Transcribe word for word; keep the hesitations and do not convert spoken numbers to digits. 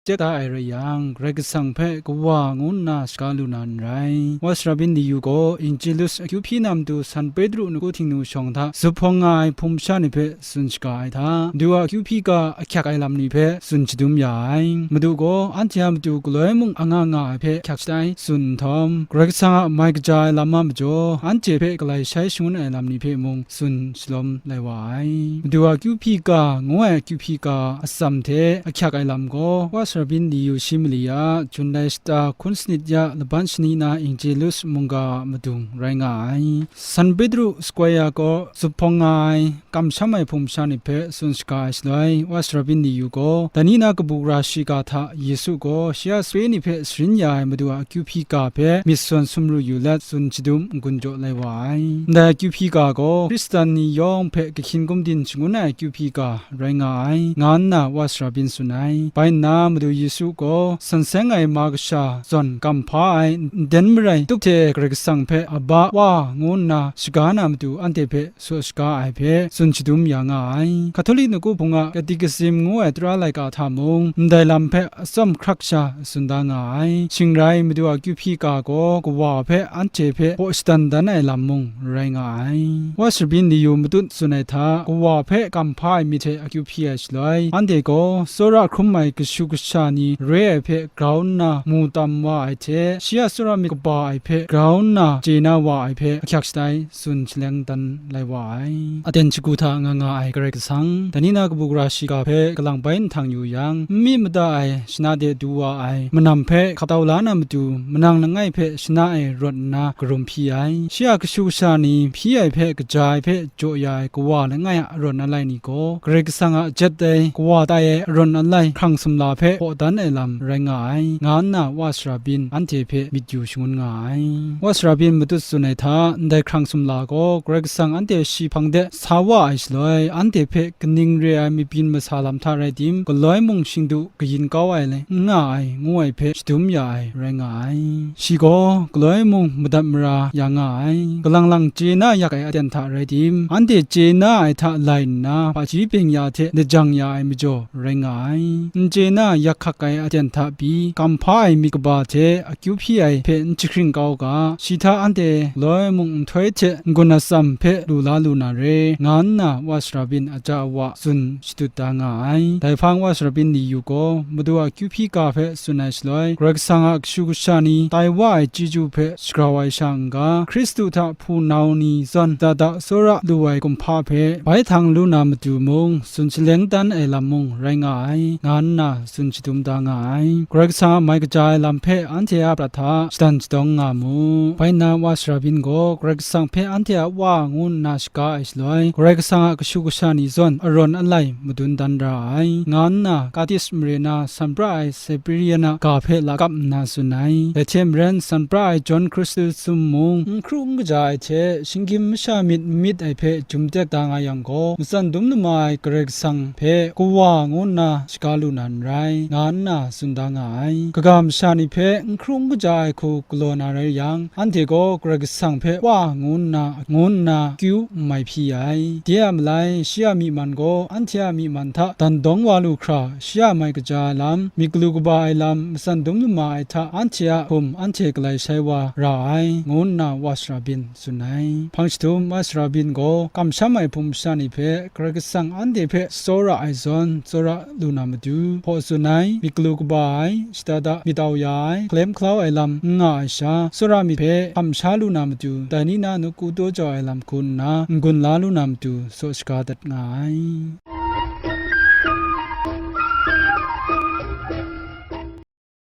chye da ai rai yang, Karai Kasang hpe kawa ngu nna shaga lu na n rai. Wa Sarabin Liyu gaw Injilus akyu hpyi na matu San Petru nawku Htingnu shawng hta zuphpawng nga ai hpung masha ni hpe tsun shaga ai hta, Madu a akyu hpyi ga ahkyak ai lam ni hpe tsun shadum ya ai. Madu gaw anhte a matu galoi mung anga nga ai hpe ahkyak shatai tsun nhtawm, Karai Kasang a mai kaja ai lam a majaw, anhte hpe galai shai shangun ai lam ni hpe mung tsun shalawm lai wa ai. Madu a akyu hpyi ga ngu ai akyu hpyi ga atsam hte ahkyak ai lam gaw, Wa Sarabin Liyu shi mali a Junlai shata hkun sanit ya laban shani na Injilus mungga a madung rai nga ai. San Petru Square gaw zuphpawng nga ai kamsham ai hpung masha ni hpe tsun shaga ai shaloi, Wa Sarabin Liyu gaw, dai ni na kabu gara shiga hta Yesu gaw shi a sape ni hpe sharin ya ai Madu a akyu hpyi ga hpe myit sawn sumru yu let tsun shadum n-gun jaw lai wa ai. Ndai akyu hpyi ga gaw Hkristan ni yawng hpe kahkyin gumdin shangun ai akyu hpyi ga rai nga ai, nga nna Wa Sarabin tsun ai. Bai nna Madu Yesu gaw san seng ai ma kasha zawn gam hpa ai, nden marai tup hte Karai Kasang hpe Aba, Wa ngu nna shaga na matu anhte hpe saw shaga ai hpe tsun shadum ya nga ai. Katolik nawku hpung a Catechism ngu ai tara laika hta mung, ndai lam hpe atsawm hkrak sha tsun da nga ai. Shing rai, Madu a akyu hpyi ga gaw kawa hpe anhte hpe hpaw shadan dan ai lam mung rai nga ai. Wa Sarabin Liyu matut tsun ai hta, kawa hpe gam hpa ai myit hte akyu hpyi ai shaloi, anhte gaw tsawra hkrum ai kashu kasha ni re ai hpe grau nna mu tam wa ai hte, shi a tsawra myit kaba ai hpe grau nna chye na wa ai hpe ahkyak shatai tsun shaleng dan lai wa ai. Aten shagu hta nga nga ai Karai Kasang, dai ni na kabu gara shiga hpe kalang bai nhtang yu yang, n myit mada ai shana de du wa ai manam hpe hkap tau la na matu, manang langai hpe shana e rawt nna karum hpyi ai. Shi a kashu kasha ni hpyi ai hpe kaja ai hpe jaw ya ai kawa langai a arawn alai ni gaw, Karai Kasang a jet ai kawa tai ai arawn alai hkrang sumla hpe hpaw dan ai lam rai nga ai, nga nna Wa Sarabin anhte hpe myit yu shangun nga ai. Wa Sarabin matut tsun ai hta, ndai hkrang sumla gaw Karai Kasang anhte shi hpang de sa wa ai shaloi, anhte hpe kaning re ai mabyin masa lam hta rai tim, galoi mung shingdu kayin kau ai le, n nga ai, ngu ai hpe shadum ya ai rai nga ai. Shi gaw galoi mung madat mara ya nga ai. Galang lang chye na yak ai aten hta rai tim, anhte chye na ai hta lai nna, hpaji byeng ya hte lajang ya ai majaw rai nga ai. N chye na yak hkak ai aten hta pyi, gam hpa ai myit kaba hte akyu hpyi ai hpe n jahkring kau ga, shi hta anhte galoi mung nhtoi hte n-gun atsam hpe lu la lu na re, nga nna Wa Sarabin aja awa tsun shadut da nga ai. Dai hpang Wa Sarabin Liyu gaw Madu a akyu hpyi ga hpe tsun ai shaloi, Karai Kasang a kashu kasha ni tai wa ai chyeju hpe shagrau ai sha n-ga, Hkristu hta hpunau ni zawn dada tsawra lu ai kumhpa hpe bai htang lu na matu mung, tsun shaleng dan ai lam mung rai nga ai, nga nna tsun shadum da nga ai. Karai Kasang a mai kaja ai lam hpe anhte a prat hta shadan shadawng nga mu. Bai nna Wa Sarabin gaw Karai Kasang hpe anhte a Wa ngu nna shaga ai shaloi, Karai Kasang a kashu kasha ni zawn arawn alai madun dan ra ai, nga nna Katis mare na san pra ai Cyprian a ga hpe lakap nna tsun ai. Dai hte maren, san pra ai John Chrysostom mung n hkru n kaja ai hte, shinggyim masha myit n myit ai hpe jum tek da nga yang gaw, matsan dum lama ai Karai Kasang hpe kawa ngu nna shaga lu na n rai, nga nna tsun da nga ai. Kaga masha ni hpe n hkru n kaja ai hku galaw na rai yang, anhte gaw Karai Kasang hpe Wa ngu nna, ngu nna kyu n mai hpyi ai. De a malai, shi a myi man gaw anhte a myi man hta dan dawng wa lu hkra, shi a mai kaja ai lam, myit galu kaba ai lam, matsan dum lama ai hta anhte a hkum anhte galai shai wa ra ai, ngu nna Wa Sarabin tsun ai. Hpang jahtum Wa Sarabin gaw kamsham ai hpung masha ni hpe Karai Kasang anhte hpe tsawra ai zawn, tsawra lu na matu hpaw tsun ai, myit galu kaba ai, shada da myit au ya ai, hkalem hkalau ai lam n nga ai sha, tsawra myit hpe hkam sha lu na matu, dai ni na nawku taw jau ai lam hku nna n-gun la lu na matu, saw shaga dat nga ai.